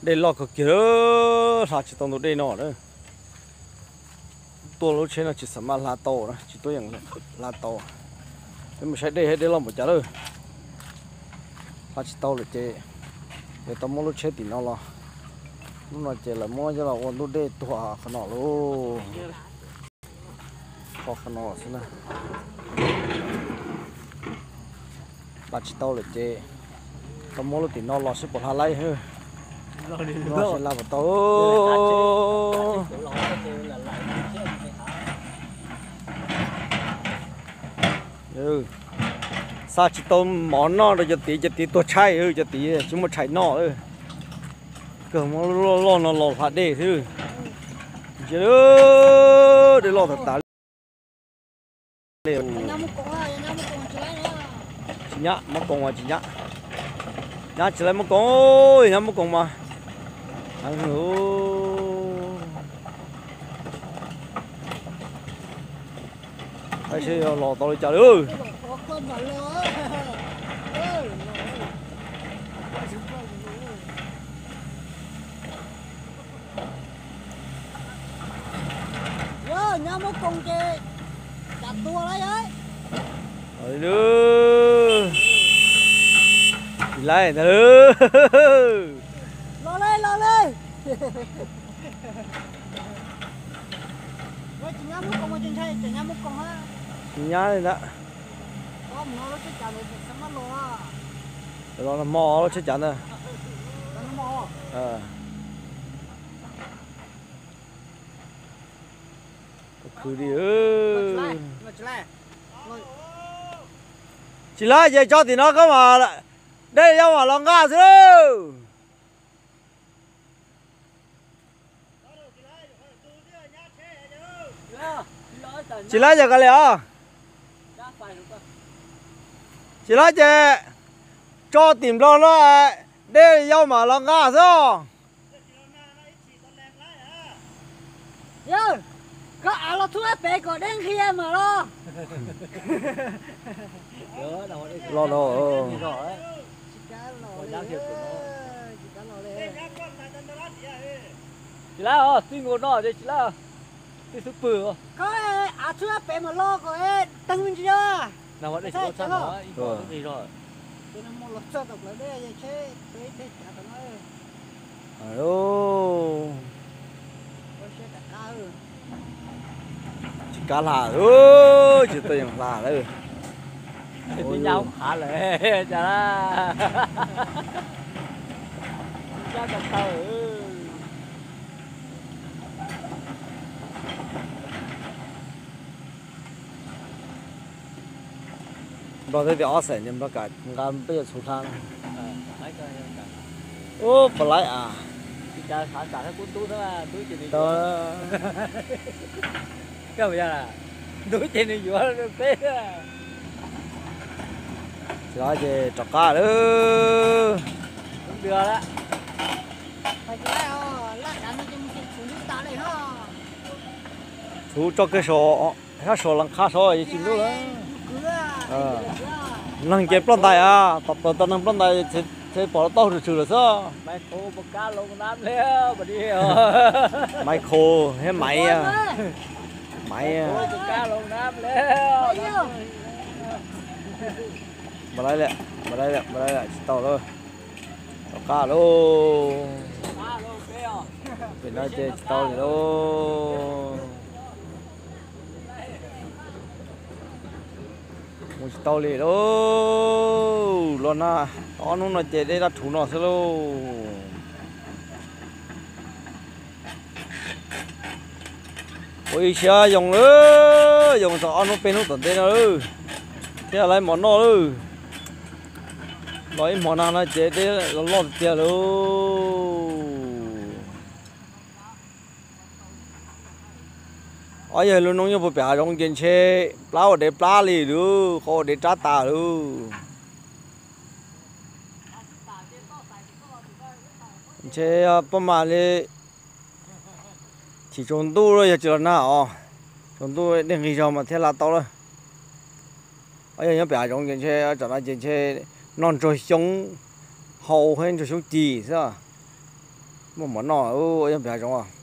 Dej loj kawg kiag, hla tsis tau ntug dej no lawm. Tuaj lub tsheb no tsis xav mas hla tau na, tsis tuaj yeem hla tau. Peb mus saib dej, dej loj npaum cas lawm. Hla tsis tau lawm ces yuav tau muab lub tsheb tim no los. Lub no ces lawv muab coj los ua ntug dej tuag qhov no lauj. Qhov no xwb na. Hla tsis tau lawm ces tau muab lub tim no los seb puas hla laib. Seb hla puas tau. Xa tsis tau mov noj rau cov tid, cov tid tuag tshaib, cov tid tsis muaj tshais noj. Kawg muab lub loj loj no los hla dej xwb. Ntsia, dej loj tas tas li. Tsis nyab, muab koom mas tsis nyab. Nyab tsis laib muab koom, nyab muab koom mas heev. Saib seb los tau li cas lawm. Nyab muab koom ces cas tuag lawm. Tsis laib ntag. Los li, los li. Tsis nyab li ntag. Los hmo lub tsheb cav ntag. Khwv li. Tsis laib ces tso tim no koj mas, dej yuav mam los nqa xwb lauj. Tsis laib ces kav liam os. Tsis laib ces tso tim nplog no, dej yuav mam los nqa xwb os. Yawg, koj av los txhub pem kom dej nqhis mam los. Los no. Tsis laib os, twb nkaus no ces tsis laib, twb xub pwg. Koj av txhub pem mam los kom teeg me ntsis. Tsis kav hla, tsis tuaj yeem hla lawm. Ua nyab qhav lawm cas. Nplog twb tias ob xeem ces nplog kam nqa peb yuav txhuv hla. Ub, puas laib as. Ntub ces nws yuav peb. Tsis laib ces rov qab lawm. Txhuv tso kiag saum, sab saum las qha saud tsis ntub lawm. Neeg ces ploj ntais, tom plaws tau neeg ploj ntais, tseem pom taub hau tshwm lawm xwb. Maiv Kho thiab Maiv, Maiv. Npam laib lawm, npam laib lawm, npam laib lawm, tsis tau lawm. Rov qab lauj. Pem no ces tsis tau li lauj. Mus tsis tau li lauj. Los na, ob hnub no ces dej dab rhuv no xwb lauj. Ua ib siab yoo lawm, yoo txog ob hnub peb hnub tom ntej no lawm thiaj laib mov noj lawm. Los ib hmo nag no ces dej los loj tiag tiag lauj. Ob yawg lub noob nyob puag pem hav zoov ces ntshe plab ua dev plab li lauj, qhov ua dev rab tas lauj. Ntshe pob mam li chim tsaus ntuj los yog tsis los nag os. Tsaus ntuj dej nqig zog mas thiaj hla tau lawm. Ob yawg nyob pem hav zoov ces ntshe tsam no ces ntshe noj ntsuag xyoob hau thiab ntsuag xyoob cig xwb. Muaj mov noj, yog npeg hav zoov os.